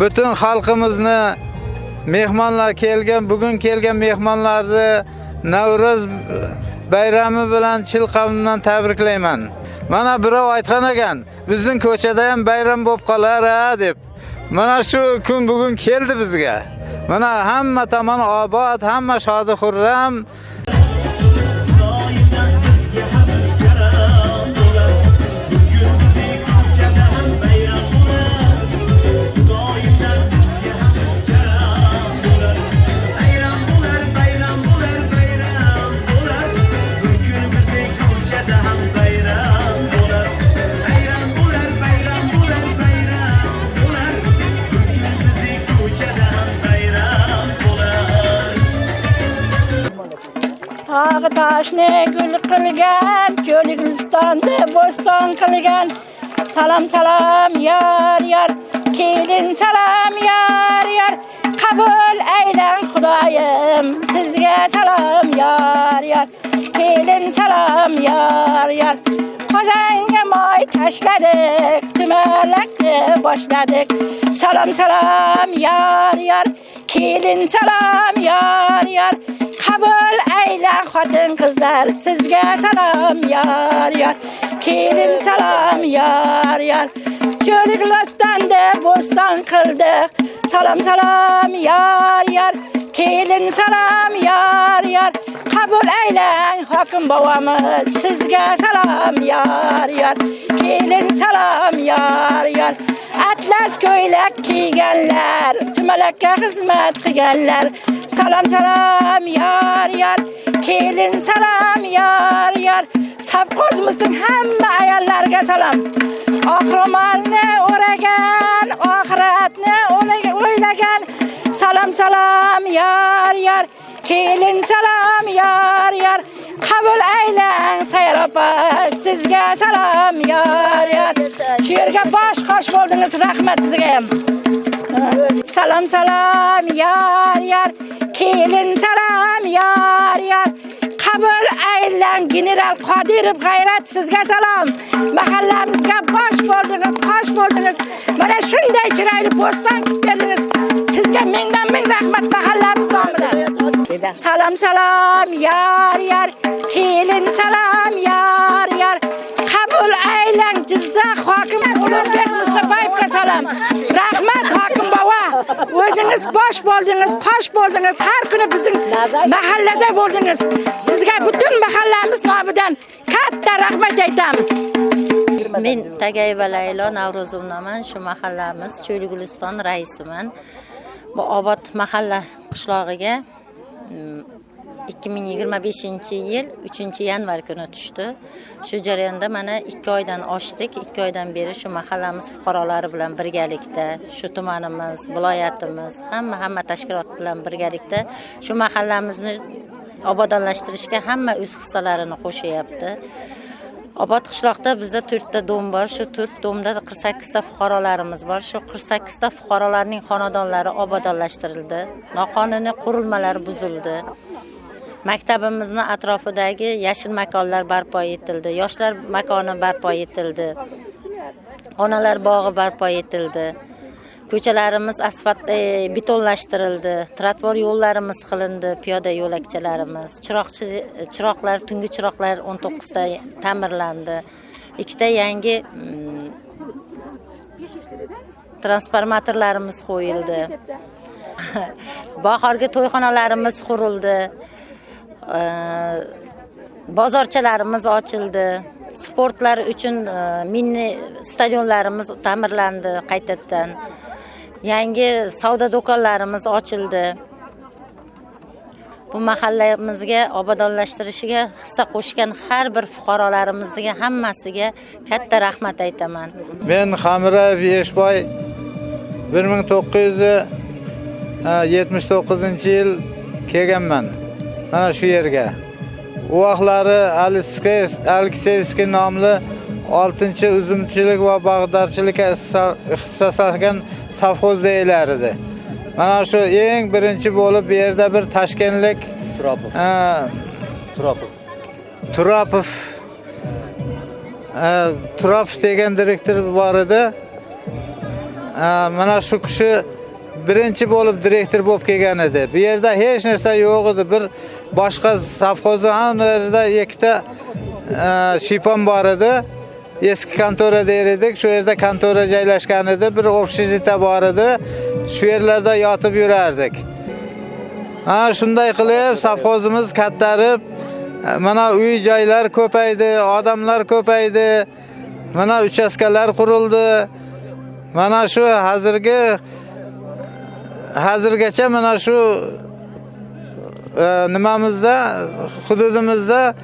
Butun xalqimizni mehmonlar kelgan, bugun kelgan mehmonlarni Navro'z bayrami bilan chin qalbimdan tabriklayman. Mana birov aytgan ekan, bizning ko'chada ham bayram bo'lib qolar ha deb. Mana shu kun bugun keldi bizga. Mana hamma tomon obod, hamma shodi xurram. Xudoyimdan bizga ham karam bo'lar. Bugun bizning ko'chada ham bayram bo'lar. Xudoyimdan bizga ham karam bo'lar. Bayram bo'lar, bayram bo'lar, bayram bo'lar. Bugun bizning ko'chada ham bayram bo'lar. Bayram bo'lar, bayram bo'lar, bayram bo'lar. Bugun bizning ko'chada ham bayram bo'lar. Tog'i toshni gul qilgan, cho'l Gulistonni bo'ston qilgan. Salom salom yor yor, kelin salom yor yor. Qabul aylang Xudoyim, sizga salom yor yor. Kelin salom yor yor. Qozonga moy tashladik, sumalakni boshladik. Salom salom yor yor, kelin salom yor yor. Qabul aylang xotin qizlar, sizga salom yor yor. Kelin salom yor yor. Cho'l Gulistonda bo'ston qildi. Salom salom yor yor. Kelin salom yor yor. Qabul aylang hokim bobomiz, sizga salom yor yor. Kelin salom yor yor. Atlas ko'ylak kiyganlar, sumalakka xizmat qilganlar. Salom salom yor yor. Kelin salom yor yor. Sovxozimizning hamma ayollariga salom. Oq ro'molni o'ragan, oxiratni o'ylagan. Salom salom yor yor. Kelin salom yor yor. Qabul aylang Sayyor opa, sizga salom yor yor. Shu yerga bosh qosh bo'ldingiz, rahmat sizga ham. Salom salom yor yor. Kelin salom yor yor. Qabul aylang general Qodirov G'ayrat, sizga salom. Mahallamizga bosh bo'ldingiz, qosh bo'ldingiz. Mana shunday chiroyli bo'ston qilib berdingiz. Sizga mingdan ming rahmat mahallamiz nomidan. Salom salom yor yor. Kelin salom yor yor. Qabul aylang Jizzax hokimi Ulug'bek Mustafayevga salom. Rahmat hokim bobo. O'zingiz bosh bo'ldingiz, qosh bo'ldingiz. Har kuni bizning mahallada bo'ldingiz. Sizga butun mahallamiz nomidan katta rahmat aytamiz. Men Tagayeva Laylo Navro'zovnaman, shu mahallamiz Cho'li Guliston raisiman. Bu obod mahalla qishlog'iga 2025-yil 3-yanvar kuni tushdi. Shu jarayonda mana 2 oydan oshdik. 2 oydan beri shu mahallamiz fuqarolari bilan birgalikda, shu tumanimiz, viloyatimiz, hamma tashkilot bilan birgalikda shu mahallamizni obodonlashtirishga hamma o'z hissalarini qo'shyapti. Obod qishloqda bizda 4 ta dom bor. Shu 4 domda 48 ta fuqarolarimiz bor. Shu 48 ta fuqarolarning xonadonlari obodonlashtirildi. Noqonuniy qurilmalar buzildi. Maktabimizni atrofidagi yashil makonlar barpo etildi. Yoshlar makoni barpo etildi. Onalar bog'i barpo etildi. Ko'chalarimiz asfalt betonlashtirildi. Trotuar yo'llarimiz qilindi, piyoda yo'lakchalarimiz. Chiroqlar, tungi chiroqlar 19 ta ta'mirlandi. 2 ta yangi transformatorlarimiz qo'yildi. Bahorgi to'yxonalarimiz qurildi. Bozorchalarimiz ochildi. Sportlar uchun mini stadionlarimiz ta'mirlandi qaytadan. Yangi savdo do'konlarimiz ochildi. Bu mahallamizga obodonlashtirishiga hissa qo'shgan har bir fuqarolarimizga hammasiga katta rahmat aytaman. Men Hamrayev Eshboy 1979-yil kelganman mana shu yerga. U vaqtlari Alekseyevskiy nomli 6-uzumchilik va bog'dorchilikka ixtisoslashgan sovxoz deyilar edi. Mana shu eng birinchi bo'lib bu yerda bir toshkentlik Turopov. Turopov. Turopov. Turopov degan direktor bor edi. Mana shu kishi birinchi bo'lib direktor bo'lib kelgan edi. Bu yerda hech narsa yo'q edi. Bir boshqa sovxozda yerda ikkita shipon bor edi. Eski kontora der edik. Shu yerda kontora joylashgan edi. Bir общежитие bor edi. Shu yerlarda yotib yurardik. Ha, shunday qilib sovxozimiz kattarib, mana uy joylar ko'paydi, odamlar ko'paydi. Mana uchastkalar qurildi. Mana shu hozirgacha mana shu nimamizda, hududimizda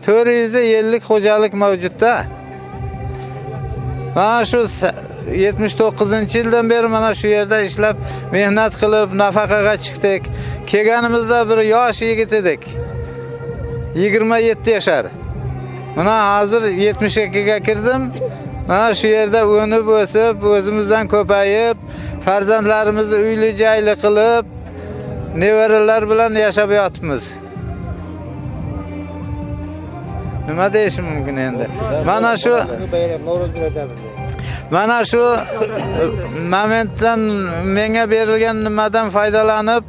450 xo'jalik mavjudda. Mana shu 79-yildan beri mana shu yerda ishlab, mehnat qilib, nafaqaga chiqdik. Kelganimizda bir yosh yigit edik. 27 yashar. Mana hozir 72 ga kirdim. Mana shu yerda o'nib o'sib, o'zimizdan ko'payib, farzandlarimizni uyli joyli qilib, nevaralar bilan yashab yotibmiz. Nima deyishim mumkin endi? Mana shu mana shu momentdan menga berilgan nimadan foydalanib,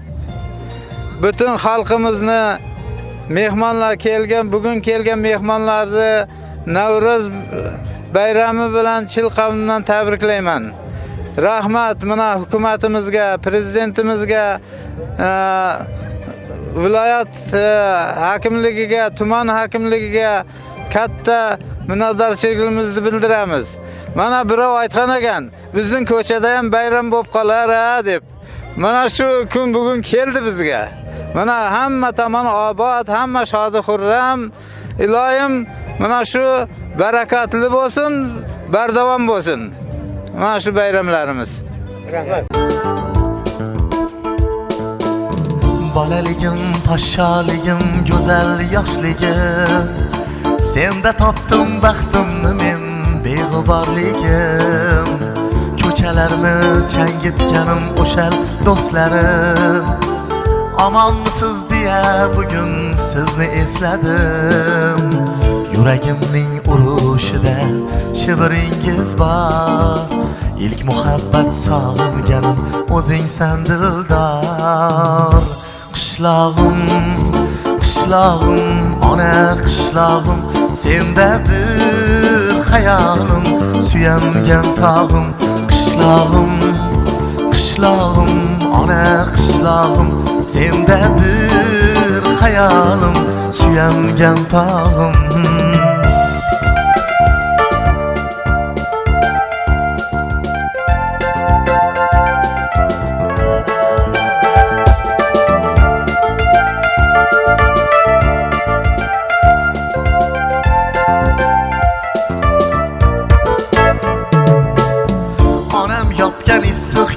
butun xalqimizni, mehmonlar kelgan, bugun kelgan mehmonlarni Navro'z bayrami bilan chin qalbimdan tabriklayman. Rahmat mana hukumatimizga, prezidentimizga, viloyat hokimligiga, tuman hokimligiga katta minnatdorchiligimizni bildiramiz. Mana birov aytgan ekan, bizning ko'chada ham bayram bo'lib qolar ha deb. Mana shu kun bugun keldi bizga. Mana hamma tomon obod, hamma shodi xurram. Iloyim mana shu barakatli bo'lsin, bardavom bo'lsin. Mana shu bayramlarimiz. Rahmat. Bolaligim, podsholigim, go'zal yoshligim. Senda topdim baxtimni men, beg'uborligim. Ko'chalarni changitganim o'shal do'stlarim. Omonmisiz deya bugun sizni esladim. Yuragimning urushida shiviringiz bor. Ilk muhabbat sog'inganim o'zingsan dildor. Qishlog'im, qishlog'im, ona qishlog'im, sendadir xayolim, suyangan tog'im. Qishlog'im, qishlog'im, ona qishlog'im, sendadir xayolim, suyangan tog'im.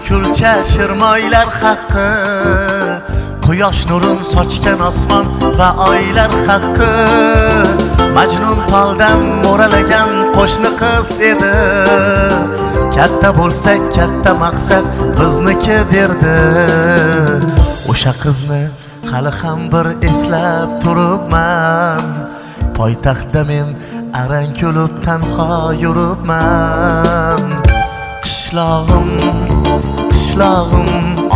Kulcha shirmoylar haqqi, quyosh nurin sochgan osmon va oylar haqqi. Majnun toldan mo'ralagan qo'shni qiz edi. Katta bo'lsak katta maqsad bizniki derdi. O'sha qizni hali ham bir eslab turibman. Poytaxtda men arang kulib tanho yuribman. Qishlog'im, qishlog'im,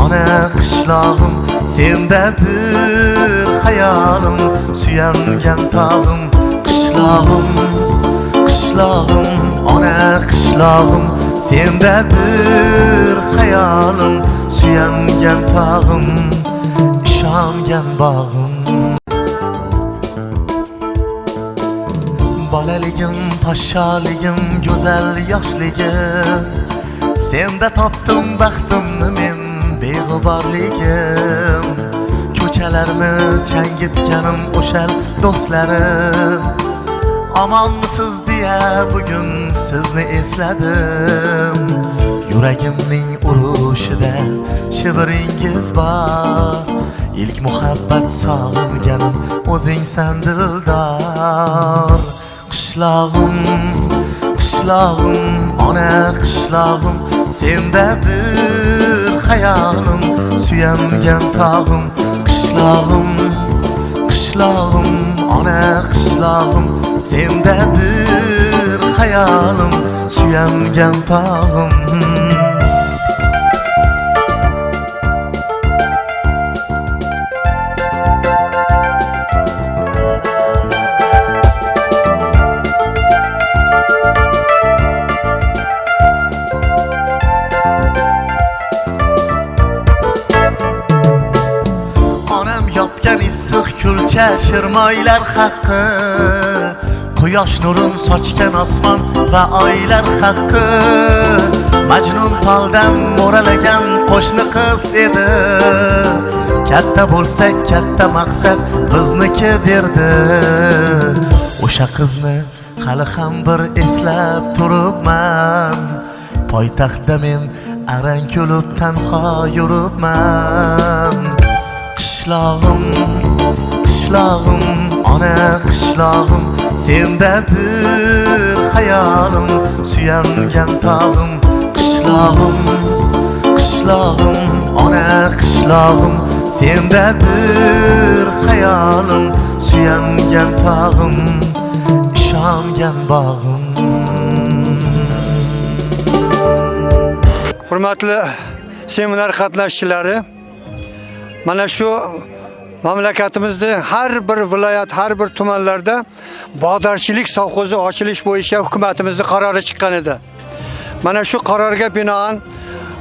ona qishlog'im, sendadir xayolim, suyangan tog'im. Qishlog'im, qishlog'im, ona qishlog'im, sendadir xayolim, suyangan tog'im, ishongan bog'im. Bolaligim, podsholigim, go'zal yoshligim. Senda topdim baxtimni men, beg'uborligim. Ko'chalarni changitganim o'shal do'stlarim. Omonmisiz deya bugun sizni esladim. Yuragimning urushida shiviringiz bor. Ilk muhabbat sog'inganim o'zingsan dildor. Qishlog'im, qishlog'im, ona qishlog'im, sendadir xayolim, suyangan tog'im. Qishlog'im, qishlog'im, ona qishlog'im, sendadir xayolim, suyangan tog'im. Ko'cha shirmoylar haqqi, quyosh nurin sochgan osmon va oylar haqqi. Majnun toldan mo'ralagan qo'shni qiz edi. Katta bo'lsak katta maqsad bizniki derdi. O'sha qizni hali ham bir eslab turibman. Poytaxtda men arang kulib tanho yuribman. Qishlog'im, qishlog'im, ona qishlog'im, sendadir xayolim, suyangan tog'im. Qishlog'im, qishlog'im, ona qishlog'im, sendadir xayolim, suyangan tog'im, ishongan bog'im. Hurmatli seminar qatnashchilari, mana shu mamlakatimizda har bir viloyat, har bir tumanlarda bog'dorchilik sovxozi ochilish bo'yicha hukumatimizning qarori chiqqan edi. Mana shu qarorga binoan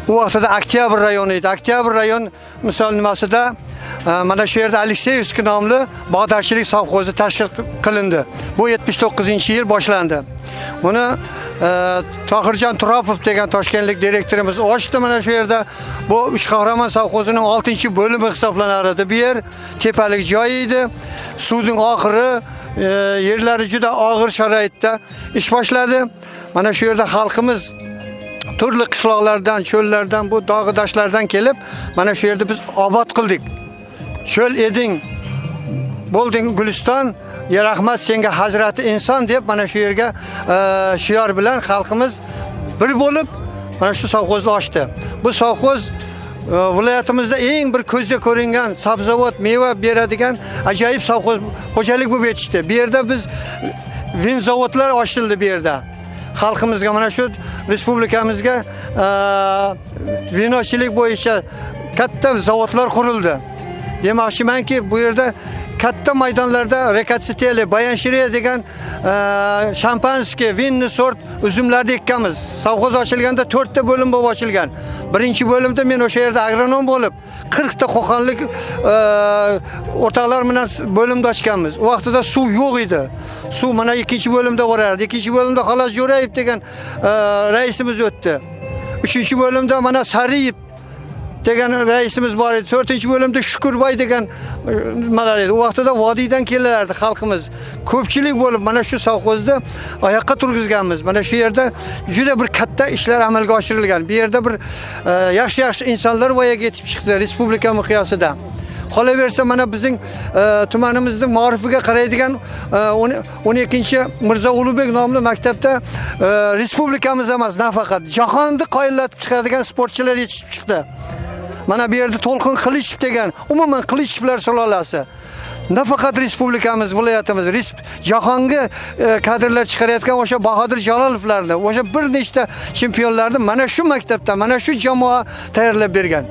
u vaqtda Oktyabr rayoni edi. Oktyabr rayon misol nimasida mana shu yerda Alekseyevskiy nomli bog'dorchilik sovxozi tashkil qilindi. Bu 79-yil boshlandi. Buni Tohirjon Turopov degan toshkentlik direktorimiz ochdi mana shu yerda. Bu Uch Qahramon sovxozining 6-bo'limi hisoblanar edi. Bu yer tepalik joy edi. Suvning oxiri, yerlari juda og'ir sharoitda ish boshladi. Mana shu yerda xalqimiz turli qishloqlardan, cho'llardan, bu dog'i dashlardan kelib, mana shu yerda biz obod qildik. Cho'l eding, bo'lding Guliston, ya rahmat senga hazrati inson deb mana shu yerga shior bilan xalqimiz bir bo'lib mana shu sovxozni ochdi. Bu sovxoz viloyatimizda eng bir ko'zga ko'ringan sabzavot, meva beradigan ajoyib sovxoz xo'jalik bo'lib yetishdi. Bu yerda biz vin zavodlar ochildi bu yerda. Xalqimizga mana shu respublikamizga vinochilik bo'yicha katta zavodlar qurildi. Demoqchimanki, bu yerda katta maydonlarda Rekatsiteli, Bayanshiriya degan şampanskiy, vinni sort uzumlarni ekkanmiz. Sovxoz ochilganda 4 ta bo'lim bo'lib ochilgan. Birinchi bo'limda men o'sha yerda agronom bo'lib, 40 ta qo'qonlik o'rtoqlar bilan bo'limda ochganmiz. U vaqtida suv yo'q edi. Suv mana ikkinchi bo'limda borardi. Ikkinchi bo'limda Xolos Jo'rayev degan raisimiz o'tdi. Uchinchi bo'limda mana Sariyev degan raisimiz bor edi. 4-bo'limda Shukurboy degan nimalar edi. U vaqtida vodiydan kelardi xalqimiz. Ko'pchilik bo'lib mana shu sovxozda oyoqqa turgizganmiz. Mana shu yerda juda bir katta ishlar amalga oshirilgan. Bu yerda bir yaxshi-yaxshi insonlar voyaga yetib chiqdi respublika miqyosida. Qolaversa mana bizning tumanimizning ma'rifiga qaraydigan 12 Mirzo Ulug'bek nomli maktabda respublikamiz emas, nafaqat jahonni qoyillatib chiqadigan sportchilar yetishib chiqdi. Mana bu yerda To'lqin Qilichev degan, umuman Qilichevlar sulolasi. Nafaqat respublikamiz, viloyatimiz, jahonga kadrlar chiqarayotgan o'sha Bahodir Jalolovlarni, o'sha bir nechta chempionlarni mana shu maktabda, mana shu jamoa tayyorlab bergan.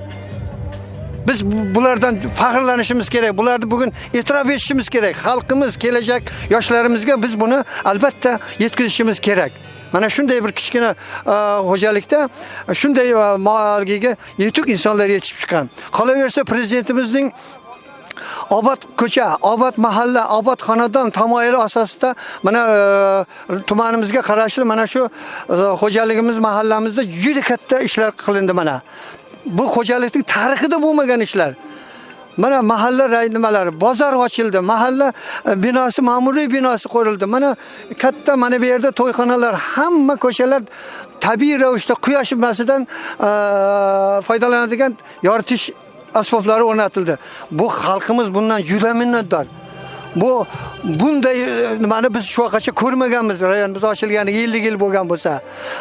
Biz bulardan faxrlanishimiz kerak. Bularni bugun e'tirof etishimiz kerak. Xalqimiz, kelajak yoshlarimizga biz buni albatta yetkazishimiz kerak. Mana shunday bir kichkina xo'jalikda shunday molga yetuk insonlar yetishib chiqqan. Qolaversa prezidentimizning obod ko'cha, obod mahalla, obod xonadon tamoyili asosida mana tumanimizga qarashli mana shu xo'jaligimiz, mahallamizda juda katta ishlar qilindi mana. Bu xo'jalikning tarixida bo'lmagan ishlar. Mana mahalla nimalari, bozor ochildi, mahalla binosi, ma'muriy binosi qurildi. Mana katta mana bu yerda to'yxonalar, hamma ko'chalar tabiiy ravishda quyosh nimasidan foydalanadigan yoritish asboblari o'rnatildi. Bu xalqimiz bundan juda minnatdor. Bu bunday nimani biz shu vaqtgacha ko'rmaganmiz. Rayonimiz ochilganiga 50 yil bo'lgan bo'lsa,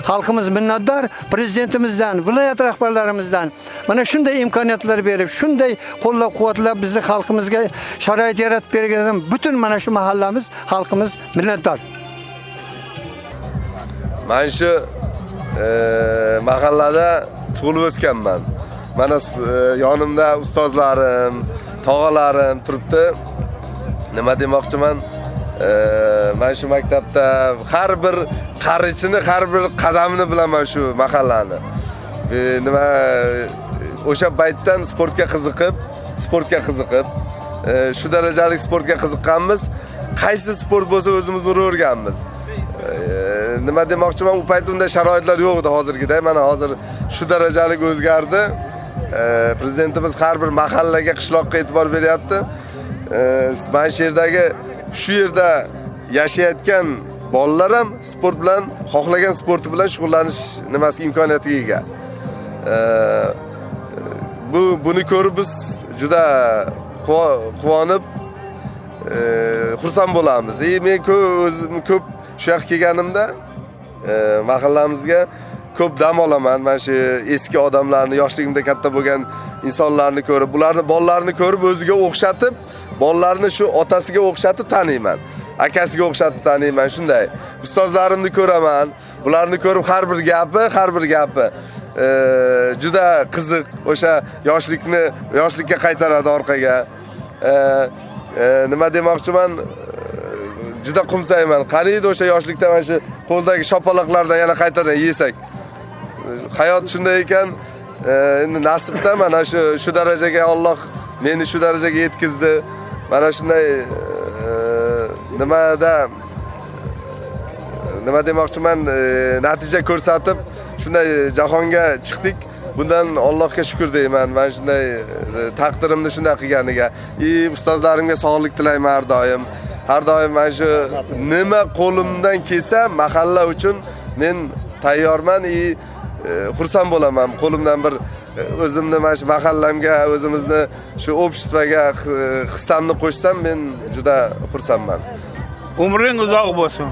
xalqimiz minnatdor prezidentimizdan, viloyat rahbarlarimizdan mana shunday imkoniyatlar berib, shunday qo'llab-quvvatlab bizni xalqimizga sharoit yaratib berganidan butun mana shu mahallamiz, xalqimiz minnatdor. Men shu mahallada tug'ilib o'sganman. Mana yonimda ustozlarim, tog'alarim turibdi. Nima demoqchiman? Men shu maktabda har bir qarichini, har bir qadamini bilaman shu mahallani. Nima o'sha paytdan sportga qiziqib, Shu darajalik sportga qiziqqanmiz. Qaysi sport bo'lsa o'zimizni uraverganmiz. Nima demoqchiman, u payt unda sharoitlar yo'q edi hozirgiday. Mana hozir shu darajalik o'zgardi. Prezidentimiz har bir mahallaga, qishloqqa e'tibor beryapti. Mana shu yerdagi, shu yerda yashayotgan bolalar ham sport bilan, xohlagan sporti bilan shug'ullanish nimasi imkoniyatiga ega. Buni ko'rib biz juda quvonib, xursand bo'lamiz. Men o'zim ko'p shu yoqqa kelganimda mahallamizga ko'p dam olaman. Mana shu eski odamlarni, yoshligimda katta bo'lgan insonlarni ko'rib, ularni bolalarini ko'rib o'ziga o'xshatib, bolalarini shu otasiga o'xshatib taniyman. Akasiga o'xshatib taniyman shunday. Ustozlarimni ko'raman. Bularni ko'rib har bir gapi juda qiziq. O'sha yoshlikni, yoshlikka qaytaradi orqaga. Nima demoqchiman, juda qumsayman. Qaniydi o'sha yoshlikda mana shu qo'ldagi shopaloqlardan yana qaytadan yesak. Hayot shunday ekan, endi nasibda mana shu darajaga Alloh meni shu darajaga yetkazdi. Mana shunday nima demoqchiman, natija ko'rsatib shunday jahonga chiqdik. Bundan Allohga shukr deyman. Men shunday taqdirimni shunday qilganiga. Ustozlarimga sog'lik tilayman har doim. Har doim mana shu nima qo'limdan kelsa mahalla uchun men tayyorman, xursand bo'laman. Qo'limdan bir o'zimni mana shu mahallamga, o'zimizni shu обществоga hissamni qo'shsam men juda xursandman. Umring uzoq bo'lsin.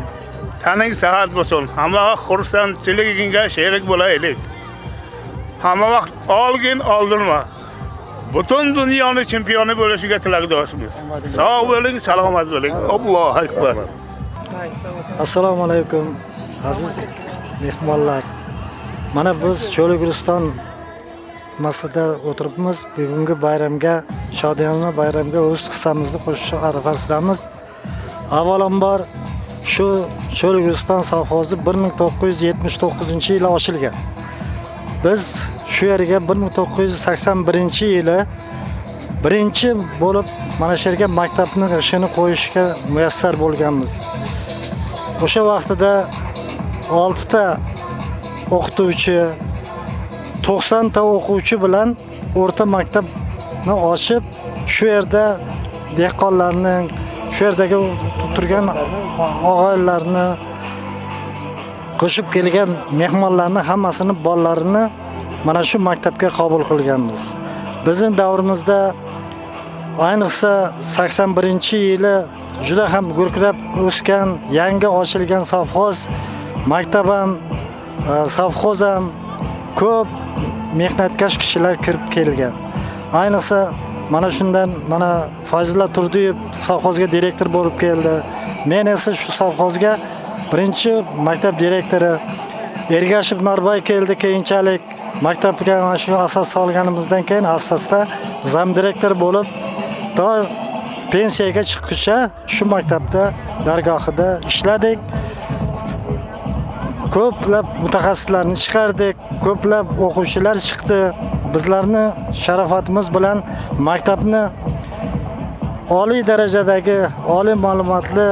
Taning sihat bo'lsin. Hamma vaqt xursandchiligingga sherik bo'laylik. Hamma vaqt olgin oldirma. Butun dunyoni chempioni bo'lishiga tilakdoshmiz. Sog' bo'ling, salomat bo'ling. Allohu akbar. Assalomu alaykum aziz mehmonlar. Mana biz Cho'li Guliston masada o'tiribmiz. Bugungi bayramga, shodiyona bayramga o'z hissamizni qo'shish arafasidamiz. Avvalambor shu Cho'li Guliston sovxozi 1979-yili ochilgan. Biz shu yerga 1981-yili birinchi bo'lib mana shu yerga maktabning ishini qo'yishga muyassar bo'lganmiz. O'sha vaqtida 6 ta o'qituvchi, 90 ta o'quvchi bilan o'rta maktabni ochib, shu yerda dehqonlarning, shu yerdagi turgan og'aylarni, qo'shib kelgan mehmonlarni hammasini bolalarini mana shu maktabga qabul qilganmiz. Bizning davrimizda ayniqsa 81-yili juda ham gurkirab o'sgan, yangi ochilgan sovxoz maktab ham, sovxoz ham ko'p mehnatkash kishilar kirib kelgan. Ayniqsa mana shundan mana Fayzulla Turdiyev sovxozga direktor bo'lib keldi. Men esa shu sovxozga birinchi maktab direktori Ergashev Norbay keldi keyinchalik. Maktabga mana shu asos solganimizdan keyin asosda zam direktor bo'lib to pensiyaga chiqquncha shu maktabda dargohida ishladik. Ko'plab mutaxassislarni chiqardik, ko'plab o'quvchilar chiqdi. Bizlarni sharofatimiz bilan maktabni oliy darajadagi, oliy ma'lumotli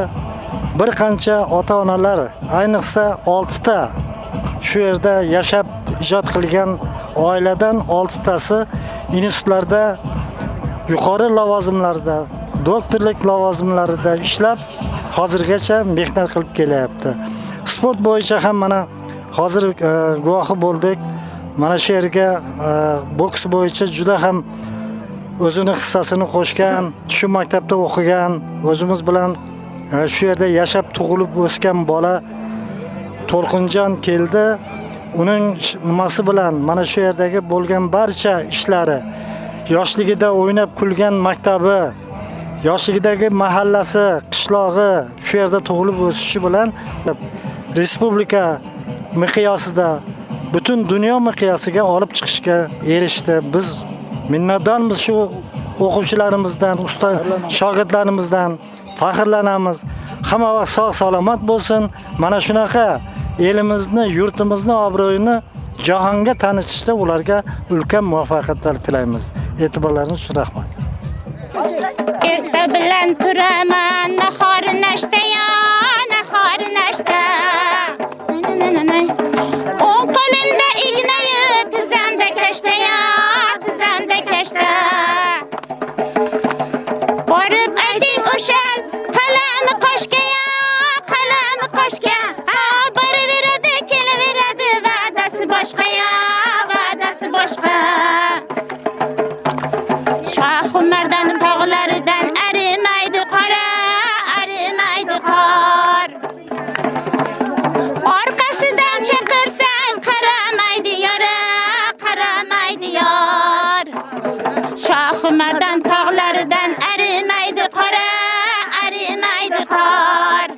bir qancha ota-onalar, ayniqsa 6 ta shu yerda yashab ijod qilgan oiladan 6 tasi institutlarda yuqori lavozimlarda, doktorlik lavozimlarida ishlab hozirgacha mehnat qilib kelyapti. Sport bo'yicha ham mana hozir guvohi bo'ldik. Mana shu yerga boks bo'yicha juda ham o'zini hissasini qo'shgan, shu maktabda o'qigan, o'zimiz bilan shu yerda yashab tug'ilib o'sgan bola To'lqinjon keldi. Uning nimasi bilan mana shu yerdagi bo'lgan barcha ishlari, yoshligida o'ynab kulgan maktabi, yoshligidagi mahallasi, qishlog'i, shu yerda tug'ilib o'sishi bilan respublika miqyosida, butun dunyo miqyosiga olib chiqishga erishdi. Biz minnatdormiz shu o'quvchilarimizdan, usta shogirdlarimizdan faxrlanamiz. Hamma vaqt sog' salomat bo'lsin. Mana shunaqa elimizni, yurtimizni obro'yini jahonga tanitishda ularga ulkan muvaffaqiyatlar tilaymiz. E'tiborlaringiz uchun rahmat. Erta bilan turaman, nahor nashta ya, nahor nashta. O'ng qo'limda ignayu, tizamda kashta ya, tizamda kashta. Borib ayting o'shal qalami qoshga ya, qalami qoshga. Ha, boraveradi, kelaveradi, va'dasi boshqa ya, va'dasi boshqa. Shoh Umardan tog'laridan arimaydi qora, arimaydi qor. Orqasidan chaqirsang qaramaydi yora, qaramaydi yor. Shoh Umardan tog'laridan arimaydi qora, arimaydi qor.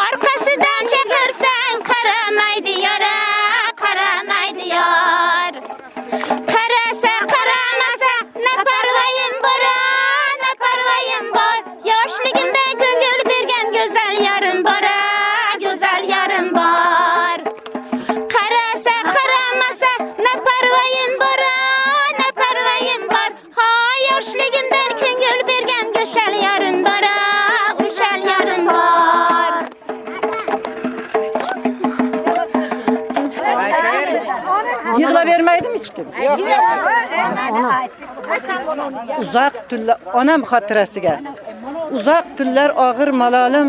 Orqasidan chaqirsang qaramaydi yora, qaramaydi yor. Qarasa qaramasa na parvoyim bor, na parvoyim bor. Yoshligimda ko'ngil bergan go'zal yorim bor, go'zal yorim bor. Qarasa qaramasa na parvoyim bor, na parvoyim bor. Ha, yoshligimdan ko'ngil bergan go'zal yorim bor, go'zal yorim bor. Yig'lavermaydimi hech kim? Yo'q. Uzoq tunlar onam xotirasiga. Uzoq tunlar og'ir malolim,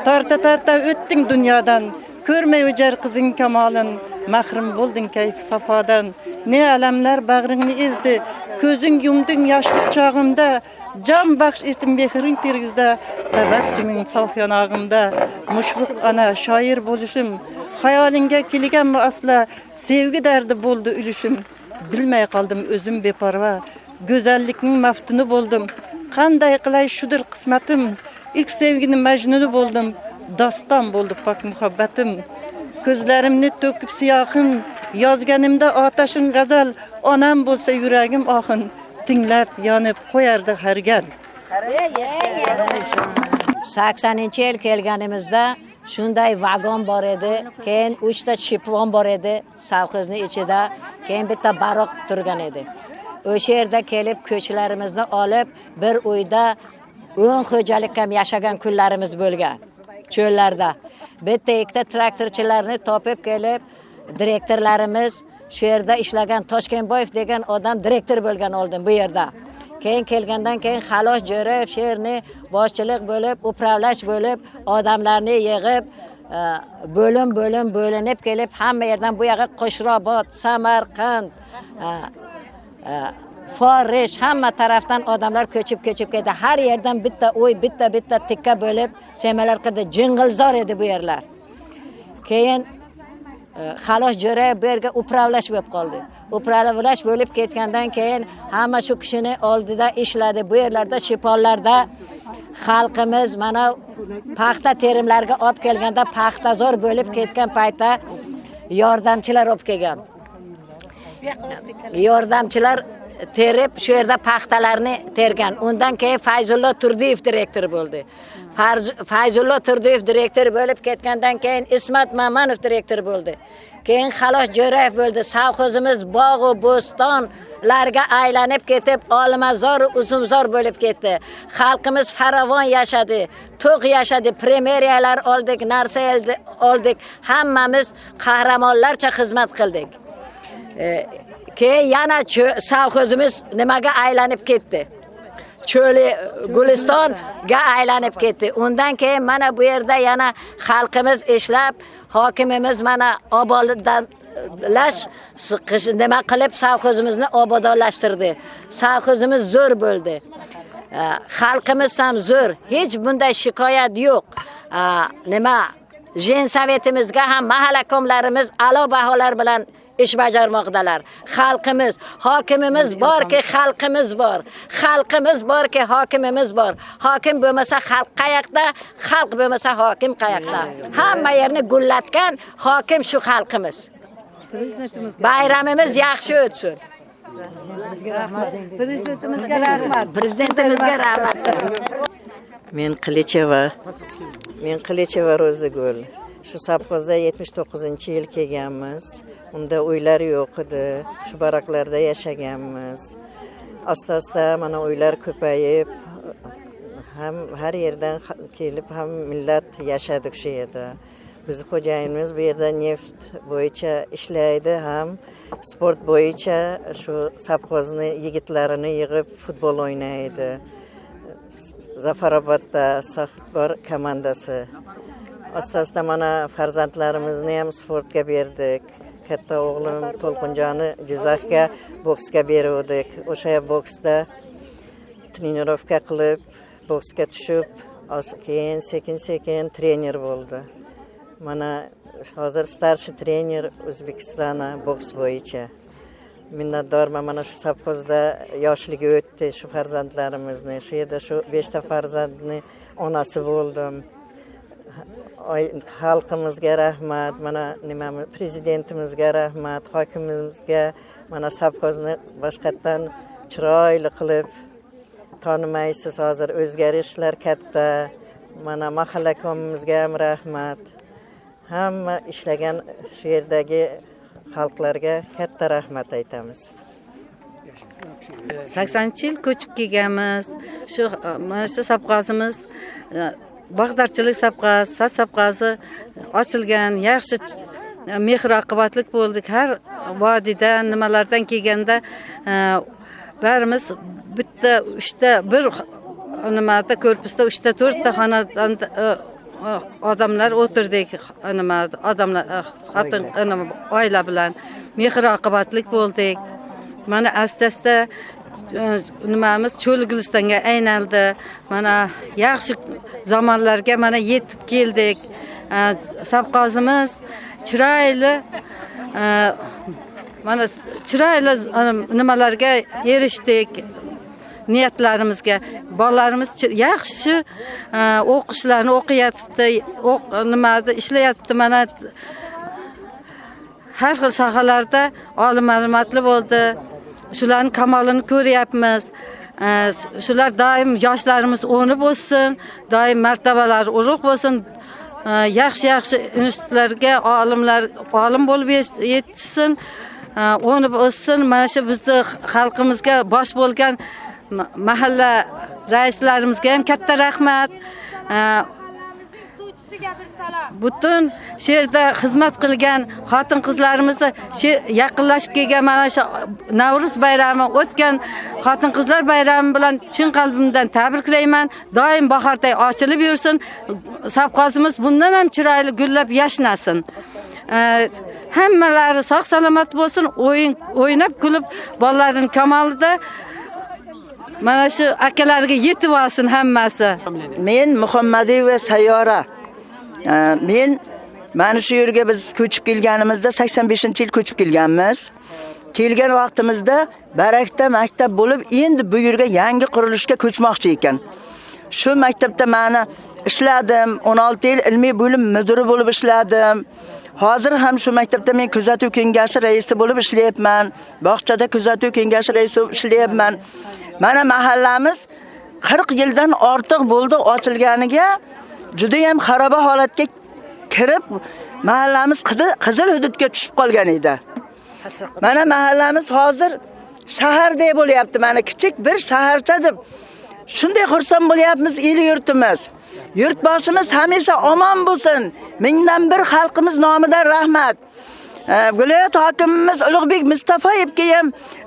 torta torta o'tding dunyodan. Ko'rmay o'jar qizing kamolin, mahrum bo'lding kayf safodan. Ne alamlar bag'ringni ezdi, ko'zing yumding yoshlik chog'imda. Jon baxsh etdim mehring tergizda, tabassuming sof yonog'imda. Mushfiq ona shoir bo'lishim, xayolingga kelganmi asla, sevgi dardi bo'ldi ulushim. Bilmay qoldim o'zim beparvo, go'zallikning maftuni bo'ldim. Qanday qilay shudir qismatim, ilk sevgini majnuni bo'ldim. Doston bo'ldi pok muhabbatim. Ko'zlarimni to'kib siyohim, yozganimda otashin g'azal, onam bo'lsa yuragim ohin, tinglab yonib qo'yardi har gal. 80-yil kelganimizda shunday vagon bor edi, keyin 3 ta chipvon bor edi savxozni ichida, keyin bitta baroq turgan edi. O'sha yerda kelib ko'chlarimizni olib, bir uyda 10 xo'jalik ham yashagan kunlarimiz bo'lgan cho'llarda. Bitta ikkita traktorchilarni topib kelib, direktorlarimiz shu yerda ishlagan Toshkentboyev degan odam direktor bo'lgan oldin bu yerda. Keyin kelgandan keyin Xalos Jo'rayev shu yerni boshchilik bo'lib, upravlash bo'lib, odamlarni yig'ib, bo'lim-bo'lim bo'linib kelib, hamma yerdan bu yoqqa Qo'shrobod, Samarqand, Forish, hamma tarafdan odamlar ko'chib-ko'chib keldi. Har yerdan bitta uy, bitta-bitta tikka bo'lib, semalar qildi. Jing'ilzor edi bu yerlar. Keyin Xalos Jo'rayev bu yerga upravlash bo'lib qoldi. Upravlash bo'lib ketgandan keyin hamma shu kishini oldida ishladi. Bu yerlarda shiponlarda xalqimiz mana paxta terimlarga olib kelganda paxtazor bo'lib ketgan paytda yordamchilar olib kelgan. Yordamchilar terib shu yerda paxtalarni tergan. Undan keyin Fayzullo Turdiyev direktor bo'ldi. Fayzullo Turdiyev direktor bo'lib ketgandan keyin Ismat Mamanov direktor bo'ldi. Keyin Xalos Jo'rayev bo'ldi. Savxozimiz bog' va bo'stonlarga aylanib ketib, olmazor, uzumzor bo'lib ketdi. Xalqimiz farovon yashadi, to'q yashadi, premeriyalar oldik, narsa oldik. Hammamiz qahramonlarcha xizmat qildik. Keyin yana savxozimiz nimaga aylanib ketdi? Cho'li Gulistonga aylanib ketdi. Undan keyin mana bu yerda yana xalqimiz ishlab, hokimimiz mana obodonlash nima qilib savxozimizni obodonlashtirdi. Savxozimiz zo'r bo'ldi. Xalqimiz ham zo'r. Hech bunday shikoyat yo'q. Nima jen sovetimizga ham mahallakomlarimiz a'lo baholar bilan ish bajarmoqdalar. Xalqimiz, hokimimiz borki xalqimiz bor. Xalqimiz borki hokimimiz bor. Hokim bo'lmasa xalq qayoqda, xalq bo'lmasa hokim qayoqda. Hamma yerni gullatgan hokim shu xalqimiz. Bayramimiz yaxshi o'tsin. Prezidentimizga rahmat. Prezidentimizga rahmat. Men Qilicheva Ro'zigul. Shu savxozda 79-yil kelganmiz. Unda uylar yo'q edi. Shu baraklarda yashaganmiz. Asta-asta mana uylar ko'payib, Ham har yerdan kelib ham millat yashadik shu yerda. Bizni xo'jayinimiz bu yerda neft bo'yicha ishlaydi, ham sport bo'yicha shu sovxozni yigitlarini yig'ib futbol o'ynaydi. Zafarobodda bor komandasi. Asta-asta mana farzandlarimizni ham sportga berdik. Katta o'g'lim To'lqinjonni Jizzaxga boksga beruvdik. O'sha boksda trenirovka qilib, boksga tushib, keyin sekin-sekin trener bo'ldi. Mana hozir starshi trener O'zbekistona boks bo'yicha. Minnatdorman, mana shu sovxozda yoshligi o'tdi shu farzandlarimizni. Shu yerda shu 5 ta farzandni onasi bo'ldim. Xalqimizga rahmat, mana nimamiz prezidentimizga rahmat, hokimimizga, mana sovxozni boshqatdan chiroyli qilib tanimaysiz, hozir o'zgarishlar katta. Mana mahallakomimizga ham rahmat. Hamma ishlagan shu yerdagi xalqlarga katta rahmat aytamiz. 80-yil ko'chib kelganmiz. Shu mana shu sovxozimiz bog'darchilik sovxozi, saz sovxozi ochilgan, yaxshi mehr oqibatlik bo'ldik. Har vodiydan, nimalardan kelganda barimiz bitta, uchta, bir nimada korpusda 3 ta 4 ta xonadon odamlar o'tirdik, nima odamlar, xotin, oila bilan mehr oqibatlik bo'ldik. Mana asta-asta nimamiz cho'l gulistonga aynaldi. Mana yaxshi zamonlarga mana yetib keldik. Sovxozimiz chiroyli, mana chiroyli nimalarga erishdik, niyatlarimizga. Bolalarimiz yaxshi o'qishlarni o'qiyapti, nimada ishlayapti. Mana har xil sohalarda olim ma'lumotli bo'ldi. Shularning kamolini ko'ryapmiz. Shular doim yoshlarimiz o'nib o'ssin, doim martabalari ulug' bo'lsin, yaxshi-yaxshi institutlarga olimlar olim bo'lib yetishsin, o'nib o'ssin. Mana shu bizni xalqimizga bosh bo'lgan mahalla raislarimizga ham katta rahmat. Butun shu yerda xizmat qilgan xotin qizlarimizni yaqinlashib kelgan mana shu Navro'z bayrami o'tgan xotin qizlar bayrami bilan chin qalbimdan tabriklayman. Doim bahorday ochilib yursin. Sovxozimiz bundan ham chiroyli gullab yashnasin. Hammalari sog' salomat bo'lsin, o'ynab kulib bolalarning kamolida mana shu akalarga yetib olsin hammasi. Men Muhammadiyeva Sayyora. Men mana shu yerga biz ko'chib kelganimizda 85-yil ko'chib kelganmiz. Kelgan vaqtimizda barakda maktab bo'lib, endi bu yerga yangi qurilishga ko'chmoqchi ekan. Shu maktabda meni ishladim, 16 yil ilmiy bo'lim mudiri bo'lib ishladim. Hozir ham shu maktabda men kuzatuv kengashi raisi bo'lib ishlayapman. Bog'chada kuzatuv kengashi raisi bo'lib ishlayapman. Mana mahallamiz 40 yildan ortiq bo'ldi ochilganiga, juda ham xaroba holatga kirib, mahallamiz qizil hududga tushib qolgan edi. Mana mahallamiz hozir shahardek bo'lyapti. Mana kichik bir shaharcha deb shunday xursand bo'lyapmiz el yurtimiz. Yurtboshimiz hamisha omon bo'lsin. Mingdan bir xalqimiz nomidan rahmat. Viloyat hokimimiz Ulug'bek Mustafayevga ham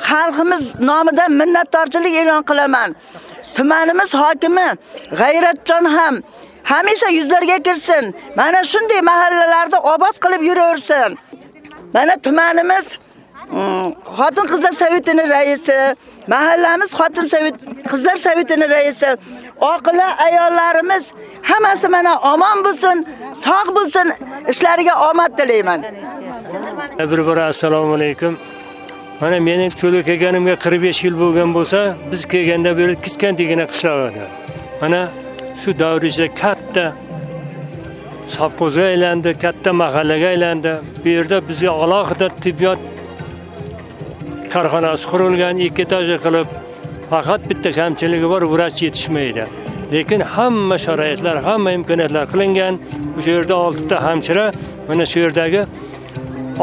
xalqimiz nomidan minnatdorchilik e'lon qilaman. Tumanimiz hokimi G'ayratjon ham hamisha yuzlarga kirsin. Mana shunday mahallalarda obod qilib yuraversin. Mana tumanimiz xotin qizlar sovetining raisi, mahallamiz xotin sovet qizlar sovetining raisi, oqila ayollarimiz hammasi mana omon bo'lsin, sog' bo'lsin, ishlariga omad tilayman. Bir bora assalomu alaykum. Mana mening cho'lga kelganimga 45 yil bo'lgan bo'lsa, biz kelganda beri kichkinagina qishloq edi. Mana shu davr ichida katta sovxozga aylandi, katta mahallaga aylandi. Bu yerda bizga alohida tibbiyot korxonasi qurilgan, 2 etajli qilib, faqat bitta kamchiligi bor, vrach yetishmaydi. Lekin hamma sharoitlar, hamma imkoniyatlar qilingan. O'sha yerda 6 ta hamshira mana shu yerdagi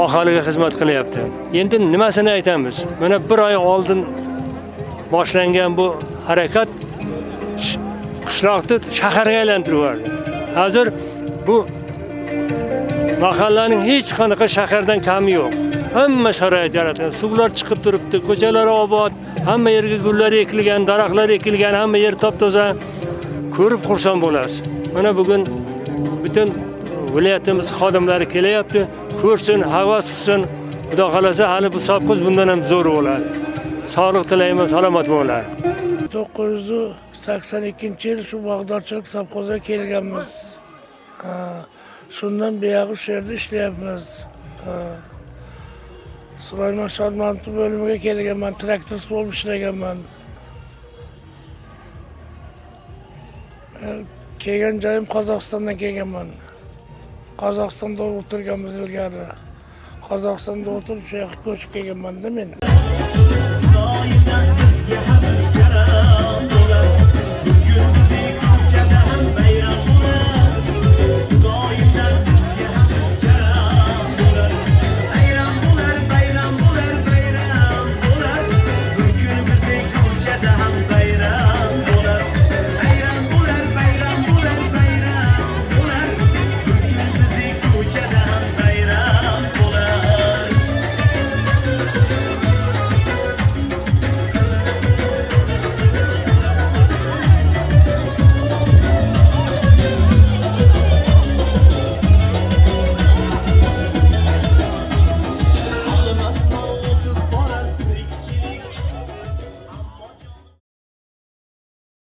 aholiga xizmat qilyapti. Endi nimasini aytamiz? Mana bir oy oldin boshlangan bu harakat Qishloqni shaharga aylantirib yubordi. Hozir bu mahallaning hech qanaqa shahardan kami yo'q. Hamma sharoit yaratilgan. Suvlar chiqib turibdi, ko'chalar obod, hamma yerga gullar ekilgan, daraxtlar ekilgan, hamma yer top-toza. Ko'rib xursand bo'lasiz. Mana bugun butun viloyatimiz xodimlari kelyapti, ko'rsin, havas qilsin. Xudo xolasa hali bu sovxoz bundan ham zo'r bo'ladi. Sog'lik tilayman, salomat bo'linglar. 982-yil shu bog'dorchilik sovxoziga kelganmiz. Shundan buyog'i shu yerda ishlayapmiz. Sulaymon Shodmonov bo'limiga kelganman, traktorist bo'lib ishlaganman. Kelgan joyim Qozog'istondan kelganman. Qozog'istonda o'tirganmiz ilgari. Qozog'istonda o'tirib shu yoqqa ko'chib kelganman-da men.